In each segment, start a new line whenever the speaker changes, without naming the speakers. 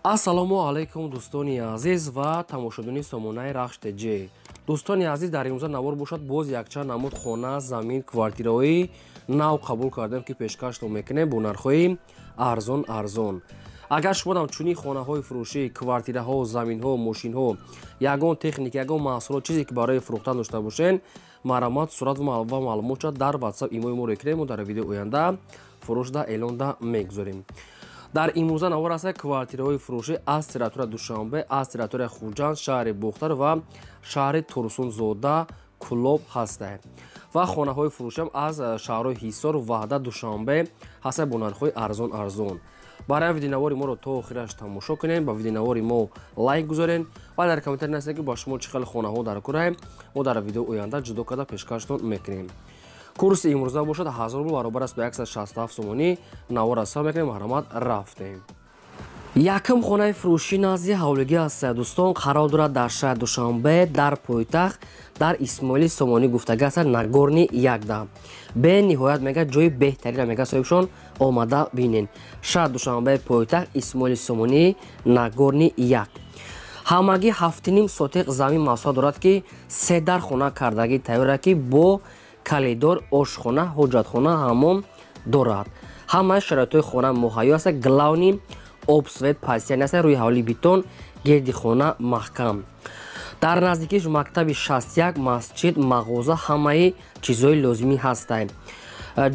Ассалому алайкум, дӯстони азиз ва тамошобини сомонаи Рахш ТЖ. Дӯстони азиз, дар имрӯза навор бошад, боз якчанд намуд хона, замин, квартираҳои нав қабул кардем, ки пешкаштон мекунем бо нархҳои арзон арзон. Агар шумо ҳам чунин хонаҳои фурӯшӣ, квартираҳо, заминҳо, мошинҳо, ягон техника, ягон маҳсулот, чизе ки барои фурӯхтан дошта бошед, марҳамат, сурат ва маълумотша дар WhatsApp, имои моро кунед, мо дар видеои оянда фурӯшда эълонда мегузорем. Дар имрӯза навор аст квартираҳои фурӯшӣ аз территория Душанбе, аз территория Хуҷанд, шаҳри Бохтар ва шаҳри Турсунзода, Кулоб ҳастанд ва хонаҳои фурӯшиам аз шаҳрҳои Ҳисор, Ваҳдат, Душанбе ҳастанд бо нархҳои арзон арзон. Барои видеонавори моро то охираш тамошо кунем, ба видеонавори мо лайк гузорен ва дар комментарий нависед, ки ба шумо чӣ хел хонаҳо дар кораем, мо дар видео оянда ҷудо карда пешкаштон мекунем. Курси имрӯза бошад 1000 рубл, баробар аст ба 167 сомонӣ. Навор сар мекунем, марҳамат, рафтем. Якум хонаи фурӯшӣ назди ҳавлигӣ аст, дӯстон, қарор дорад дар шаҳри Душанбе, дар пойтахт, дар Исмоили Сомонӣ гуфтага аст, Нагорни якда. Бениҳоят мега ҷои беҳтарина, мега соҳибшон, омада бинен. Шаҳр Душанбе, пойтахт, Исмоили Сомонӣ, Нагорни як. Ҳамагӣ 7,5 сотиқ замин масоҳат дорад, ки се дар хона кардагӣ тайёра, ки бо калидор, ошхона, ҳоҷатхона, ҳаммом дорад. Ҳамаи шароитҳои хона муҳайё аст, главный об, свет постоянный аст, рӯи ҳавли бетон, гирди хона маҳкам. Дар наздикиш мактаби 61, масҷид, мағоза, ҳамаи чизҳои лозимӣ ҳастанд.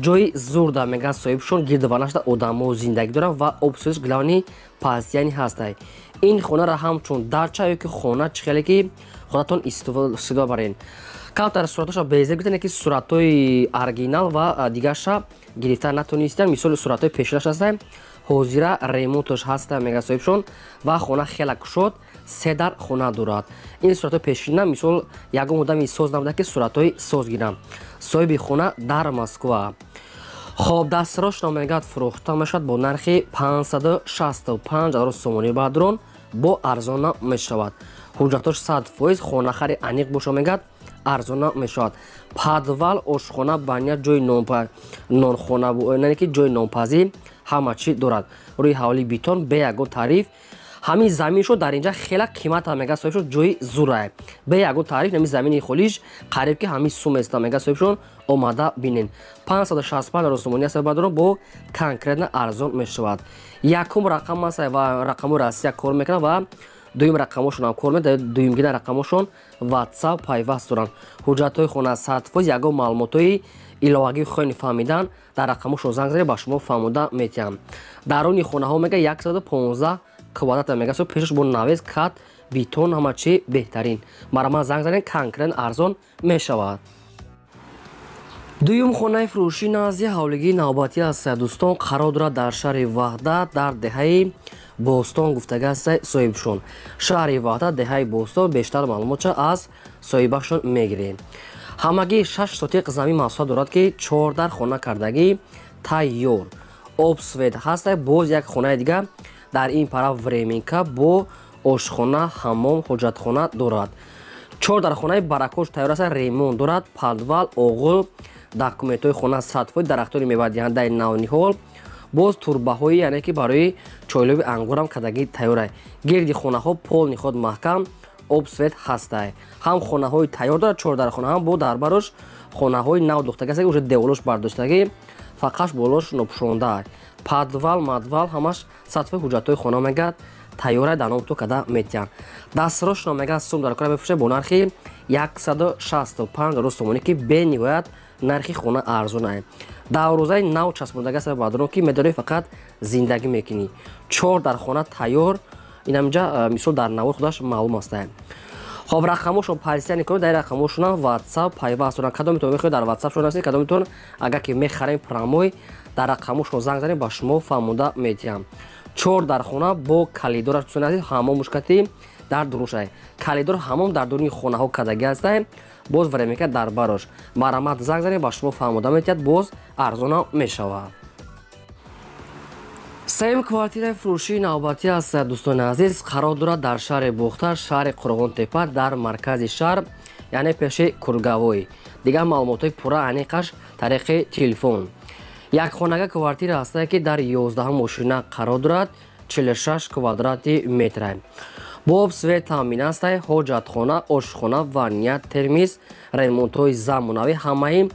Ҷои зурда, мегӯяд соҳибшон, гирду ванашда одамо зиндагӣ доранд ва об, свет главный постоянный ҳастанд. Ин хонаро ҳамчун дача ё ки хона, чӣ хеле ки худатон истифода барен. Камтар суратҳоша безеб гирифтан, ки суратҳои оригинал ва дигарша гирифта натонистанд. Мисоли суратҳои пешинаш ҳастанд, ҳозира ремонташ ҳаста, мега соҳибшон, ва хона хела кушод, се дар хона дорад. Ин суратҳои пешина, мисол, ягон одами соз набуда, ки суратҳои соз гирам. Соҳиби хона дар Москва. Хоб, дастрошно мегӯяд, фурӯхта мешавад бо нархи 565 ҳазор сомонӣ, баъдрон бо арзона мешавад. Ҳуҷҷатош 100%, хонахари аниқ боша, мегӯяд, арзона мешавад. Подвал, ошхона, баня, ҷои нонхона, яъне ки ҷои нонпазӣ, ҳама чӣ дорад. Рӯи ҳавли бетон, бе ягон тариф. Ҳамин замин шуд дар инҷа хела қимата, мега соҳибшон, ҷои зурае. Бе ягон тариф ҳамин замини холиш қариб ки ҳамин сум еста, мега соҳибшон, омада бинен. 565 ҳазор сомонӣ аст, баъдро бо конкретно арзон мешавад. Якум рақам аст ва рақамҳои Россия кор мекунад ва дуюм рақамошон ҳам кор мекунад, дуюмгина рақамошон WhatsApp пайваст доранд. Ҳуҷҷатҳои хона 100%, ягон маълумотҳои иловагӣ хоҳед фаҳмидан, дар рақамошон занг занед, ба шумо фаҳмода метиҳам. Даруни хонаҳо мега 115 квадрат, мега пешаш бо навес, кат, бетон, ҳама чи беҳтарин. Марҳамат, занг занед, конкретно арзон мешавад. Дуюм хонаи фурӯшӣ назди ҳавлигии навбатӣ аст, дӯстон, қарор дорад дар шаҳри Ваҳдат, дар деҳаи Бостон гуфтага аст соҳибшон. Шаҳри Ваҳдат, деҳаи Бостон, бештар маълумотша аз соҳибашон мегирем. Ҳамагӣ 6 сотиқ замин масоҳат дорад, ки чор дар хона кардагӣ тайёр, об, свет ҳаст. Боз як хонаи дигар дар ин пара, временка, бо ошхона, ҳаммом, ҳоҷатхона дорад. Чор дар хонаи баракош тайёр аст, ремонт дорад, подвал, оғил, документҳои хона 100%, дарахтони мевадиҳандаи навниҳол, боз турбаҳои, яъне ки барои чойлоби ангурам кардагӣ тайёра. Гирди хонаҳо полный ход маҳкам, об, свет ҳастай. Ҳам хонаҳои тайёр дорад, чор дар хона, ҳам бо дар барош хонаҳои нав духтагӣ аст, уже деволош бардоштагӣ, фақат болош нопӯшонда. Подвал, мадвал ҳамаш 100%, ҳуҷҷатҳои хона, мегӯяд, тайёра, дар ном ту када метиҳанд. Дастрошно, мегӯяд, сум дар кора мефурӯшад бо нархи 165 ҳазор сомонӣ, ки бениҳоят нархи хона арзонае. Дарвозаи нав часпондага аст, баъдрон ки медонӣ, фақат зиндагӣ мекунӣ. Чор дар хона тайёр, инаминҷа мисол дар навор худаш маълум аст. Хоб, рақамошон постоянный кунед, дар рақамошонам WhatsApp пайваст доранд. Кадомитон мехоҳед, дар WhatsApp шон ҳастед, кадомитон агар ки мехарем прямой, дар рақамошон занг занед, ба шумо фаҳмонда метиҳам. Чор дар хона бо калидораш, дӯстони азиз, ҳаммом мушкати дар дурушай. Калидор, ҳаммом дар дуруни хонаҳо кардагӣ ҳастай, боз временка дар барош. Марҳамат, занг занед, ба шумо фаҳмода метиҳад, боз арзона мешавад. Сеюм квартираи фурӯшии навбатӣ аст, дӯстони азиз, қарор дорад дар шаҳри Бохтар, шаҳри Қурғонтепа, дар маркази шаҳр, яъне пеши Кургавой. Дигар маълумотҳои пурра аниқаш тариқи телефон. Якхонага квартира ҳастае, ки дар 11-ум ошина қарор дорад. 46 квадрати метр. Бо об свет таъмин аст, ҳоҷатхона, ошхона, ванная, термис, ремонтҳои замонавӣ, ҳамаи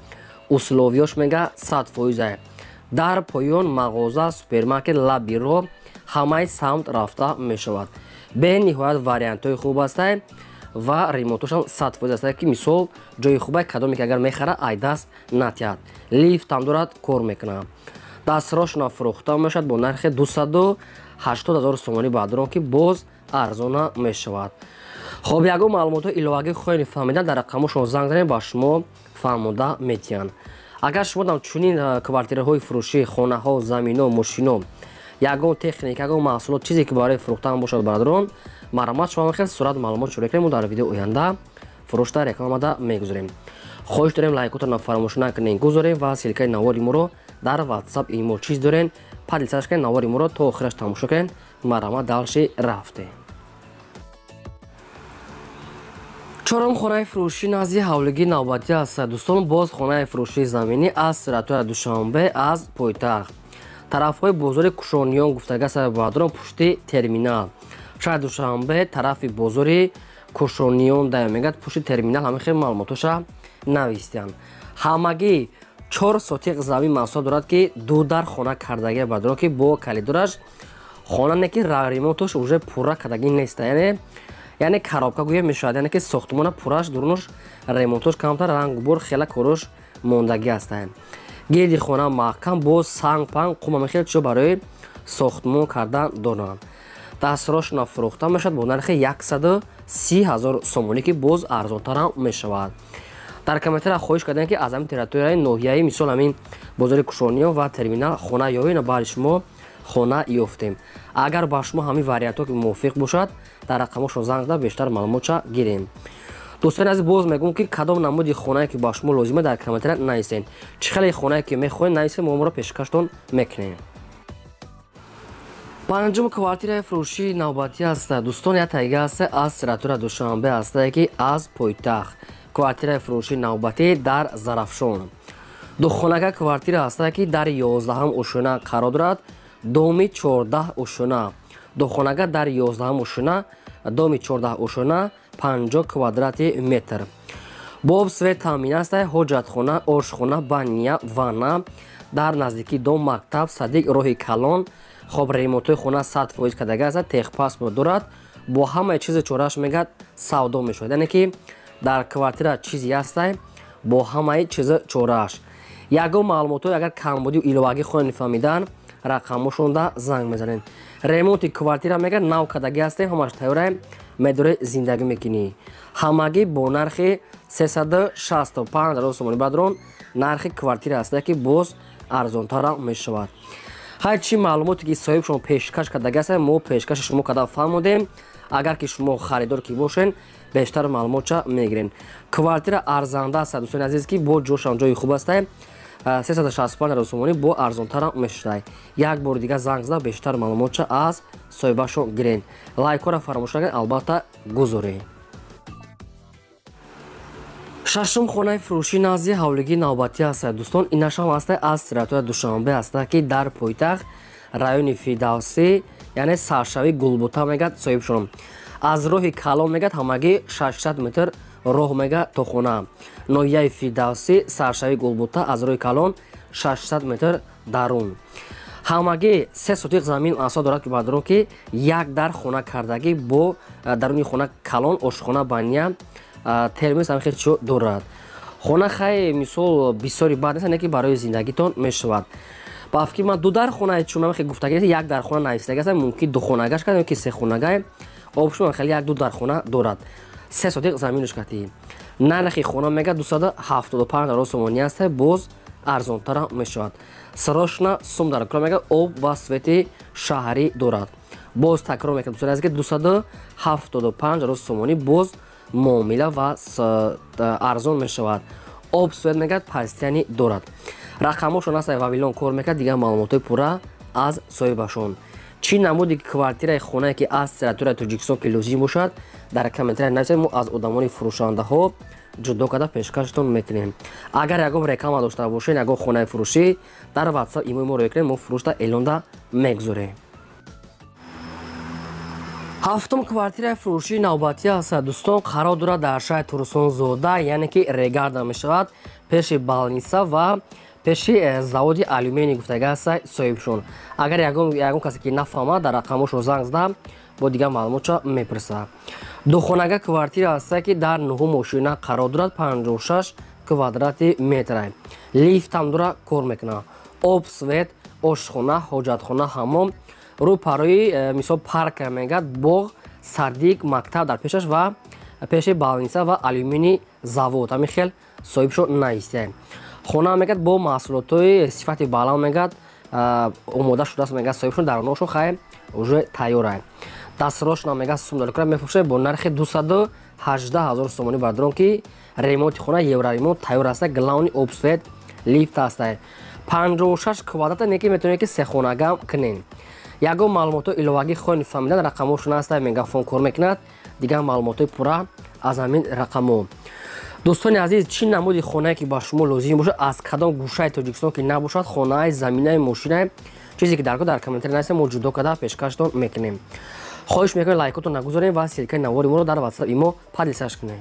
условиёш мега 100%. Дар поён мағоза, супермаркет, лаби роҳ, ҳамаи самт рафта мешавад. Бениҳоят вариантҳои хуб ҳастанд ва ремонтошам 100% аст, ки мисол ҷои хубай, кадоме ки агар мехара, ай даст натиҳад. Лифтам дорад, кор мекунад. Дастрошона фурӯхта мешавад бо нархи 280 000 сомонӣ, баъдрон ки боз арзона мешавад. Хоб, ягон маълумотҳои иловагӣ хоҳед фаҳмидан, дар рақамошон занг занед, ба шумо фаҳмода метиҳанд. Агар шумо дам чунин квартираҳои фурӯшӣ, хонаҳо, замино, мошино, ягон техника, ягон маҳсулот, чизе ки барои фурӯхтан бошад, бародарон, марҳамат, шумо хел сурат маълумот шуро кунем, мо дар видео оянда фурӯшта рекламада мегузорем. Хоҳиш дорем, лайкотонро фаромӯш накунед, гузорем ва ссылкаи навори моро дар WhatsApp, имо чиз дорен, поделиться кунед, навори моро то охираш тамошо кунед. Марҳамат, дальше рафтем. Чорум хонаи фурӯшӣ назди ҳавлигии навбатӣ аст. Дӯстон, боз хонаи фурӯшии заминӣ аз территория Душанбе, аз пойтахт, тарафҳои бозори Кушониён гуфтага сабаб, бародарон, пушти терминал, шаҳри Душанбе, тарафи бозори Кушониён да мегӯяд, пушти терминал, ҳамин хел маълумотоша навистиянд. Ҳамагӣ 4 сотиқ замин маҳсулот дорад, ки ду дар хона кардагия, бародарон, ки бо калидораш хона не, ки ремонтош уже пурра кардагӣ нест, яъне коробка гӯя мешавад, яъне ки сохтмона пурраш дурунаш ремонтош камтар, рангубор хела корош мондагӣ ҳастанд. Гирди хона маҳкам, боз санг панг қум ҳамин хел чизо барои сохтмон кардан доранд. Дастрошона фурӯхта мешавад бо нархи 130 000 сомонӣ, ки боз арзонтарам мешавад. Дар комментария хоҳиш кардем, ки аз ҳамин территорияи ноҳияи, мисол, ҳамин бозори Кушониё ва терминал хона ёбем, баъди шумо хона ёфтем. Агар ба шумо ҳамин вариантҳо ки мувофиқ бошад, дар рақамошон занг зада бештар маълумотша гирем. Дӯстони азиз, боз мегӯм, ки кадом намуди хонае ки ба шумо лозима, дар комментария нависед. Чӣ хеле хонае ки мехоҳед, нависед, мо моро пешкаштон мекунем. Панҷум квартираи фурӯшии навбатӣ аст. Дӯстон, як тайга аст аз территория Душанбе ҳастае, ки аз пойтахт, квартираи фурӯшии навбатӣ дар Зарафшон. Духонага квартира ҳастае, ки дар 11-ҳам ошёна қарор дорад, доми 14 ошёна. Духонага дар 11-ҳам ошёна, доми 14 ошёна, 50 квадрати метр. Бо об свет таъмин аст, ҳоҷатхона, ошхона, баня, ванна, дар наздикии дом мактаб, садик, роҳи калон. Хоб, ремонтҳои хона 100% кардага аст, техпаспорт дорад, бо ҳамаи чизи чорааш мегӯяд савдо мешавад, яъне ки дар квартира чизе ҳастай бо ҳамаи чизи чорааш. Ягон маълумотҳои агар камбудию иловагӣ хоҳед фаҳмидан, рақамошонда занг мезанед. Ремонти квартира мегӯяд нав кардагӣ ҳастем, ҳамаш тайёраем, медорӣ зиндагӣ мекунӣ. Ҳамагӣ бо нархи 365 000 сомонӣ, бародарон, нархи квартира ҳастае, ки боз арзонтарам мешавад. Ҳар чи маълумоте ки соҳибшон пешкаш кардагӣ ҳастанд, мо пешкаши шумо карда фаҳмодем. Агар ки шумо харидор ки бошед, бештар маълумотша мегирем. Квартира арзанда аст, дӯстони азиз, ки бо ҷошам ҷои хуб астае, 365 000 сомонӣ, бо арзонтарам мешавад. Як бори дигар занг зада бештар маълумотша аз соҳибашон гирен. Лайкҳоро фаромӯш накунед, албатта гузоред. Шашум хонаи фурӯшӣ назди ҳавлигии навбатӣ аст. Дӯстон, инашам ҳаста аз территория Душанбе ҳаста, ки дар пойтахт, райони Фирдавсӣ, яъне саршавии Гулбута мегӯяд соҳибшон. Аз роҳи калон мегӯяд ҳамагӣ 600 метр роҳ мегӯяд то хона. Ноҳияи Фирдавсӣ, саршавии Гулбута, аз роҳи калон 600 метр дарун. Ҳамагӣ 3 сотиқ замин асо дорад, ки бародарон, ки як дар хона кардагӣ, бо даруни хона калон, ошхона, баня, термис, ҳамин хел чизо дорад. Хона хай мисол бисёри бад нест, не ки барои зиндагитон мешавад. Ба фикри ман ду дар хона, чун ман хел гуфтагӣ як дар хона навистагӣ аст, мумкин духонагаш кард ё ки се хонагай. Обшун хеле як ду дар хона дорад. 3 сотиқ заминаш катӣ. Нархи хона мегӯяд 275 000 сомонӣ аст, боз арзонтарам мешавад. Срочно сум дар кор мегӯяд, об ва свети шаҳрӣ дорад. Боз такрор мекунам, дӯстони азиз, ки 275 000 сомонӣ, боз муомила ва арзон мешавад. Об свет мегӯяд пастияни дорад. Рақамошон аст, Вавилон кор мекард, дигар маълумотҳои пурра аз соҳибашон. Чӣ намуди квартираи хонае ки аз территорияи Тоҷикистон ки лозим бошад, дар комментария нависед, мо аз одамони фурӯшандаҳо ҷудо карда пешкаштон мекунем. Агар ягон реклама дошта бошед, ягон хонаи фурӯшӣ, дар WhatsApp имои моро мекунем, мо фурӯшта эълонда мегузорем. Ҳафтум квартираи фурӯшии навбатӣ аст, дӯстон, қарор дорад дар шаҳри Турсунзода, яъне ки Регарда мешавад, пеши больница ва пеши заводи алюминий гуфтага аст соҳибшон. Агар ягон касе ки нафаҳмад, дар рақамошон занг зада бо дигар маълумотча мепурсад. Духонага квартира аст, ки дар нуҳум ошина қарор дорад, 56 квадрати метр. Лифтам дора, кор мекунад. Об, свет, ошхона, ҳоҷатхона, ҳаммом, рӯ парои мисол парк мегӯяд, боғ, садик, мактаб дар пешаш ва пеши больница ва алюминий завод. Ҳамин хел соҳибшо наистия. Хона мегӯяд, бо маҳсулотҳои сифати баланд мегӯяд, омода шудааст, мегӯяд соҳибшон, дар оношон хай уже тайёра. Дастрошна мегӯяд, сум даликора мефурӯшад бо нархи 218 000 сомонӣ, бародарон, ки ремонти хона евроремонт тайёр аста, главный об, свет, лифт аста. 56 квадрата неки метавонед ки сехонагам кунед. Ягон маълумотҳои иловагӣ хоҳед фаҳмидан, рақамҳошон аста, мегафон кор мекунад, дигар маълумотҳои пурра аз ҳамин рақамҳо. Дӯстони азиз, чӣ намуди хонае ки ба шумо лозим бошад, аз кадом гӯшаи Тоҷикистон ки набошад, хонаи, заминаи, мошинаи, чизе ки дар комментарий нависем, мо ҷудо карда пешкаштон мекунем. Хоҳиш мекунем, лайкотон нагузорем ва ссылкаи навори моро дар ватсап имо поделиться кунем.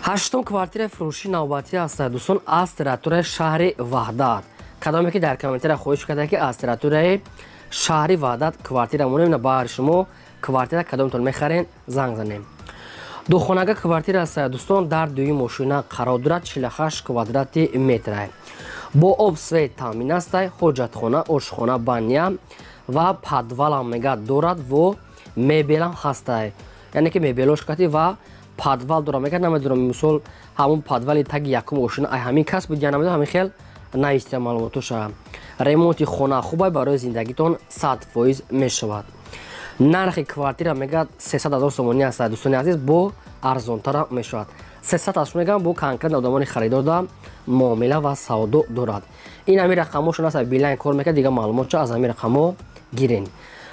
Ҳаштум квартираи фурӯшии навбатӣ аст, дӯстон, аз территорияи шаҳри Ваҳдат. Кадоме ки дар комментария хоҳиш карда, ки аз территорияи шаҳри Ваҳдат квартира монем, на баҳри шумо квартира, кадомтон мехарен, занг занем. Духонага квартира аст, дӯстон, дар дуюм мошина қарор дорад, 48 квадрати метр, бо об, свет таъмин аст, ҳоҷатхона, ошхона, баня ва подвалам мега дорад во мебелам ҳастай, яъне ки мебелош кати ва подвал дорад. Мега, намедонам, мисол ҳамон подвали таги якум ошина ай ҳамин кас буд я намедонам, ҳамин хел наистия маълумотоша. Ремонти хона хубай, барои зиндагитон 100% мешавад. Нархи квартира мегӯяд 300 000 сомонӣ аст, дӯстони азиз, бо арзонтара мешавад. 300 аз мегӯям, бо конкретно одамони харидорда муомила ва савдо дорад. Ин ҳамин рақамҳошон аст, Билайн кор мекард, дигар маълумотча аз ҳамин рақамҳо гирен.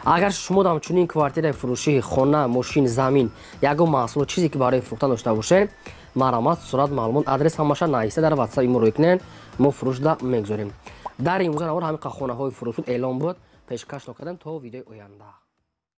Агар шумо дам чунин квартираи фурӯшӣ, хона, мошин, замин, ягон маҳсулот, чизе ки барои фурӯхтан дошта бошед, марҳамат, сурат, маълумот, адрес ҳамаша нависта дар ватсап имо рӯй кунед, мо фурӯшда мегузорем. Дар имрӯза навор ҳамин хонаҳои фурӯш буд, эълон буд, пешкаш кардем. То видеои оянда.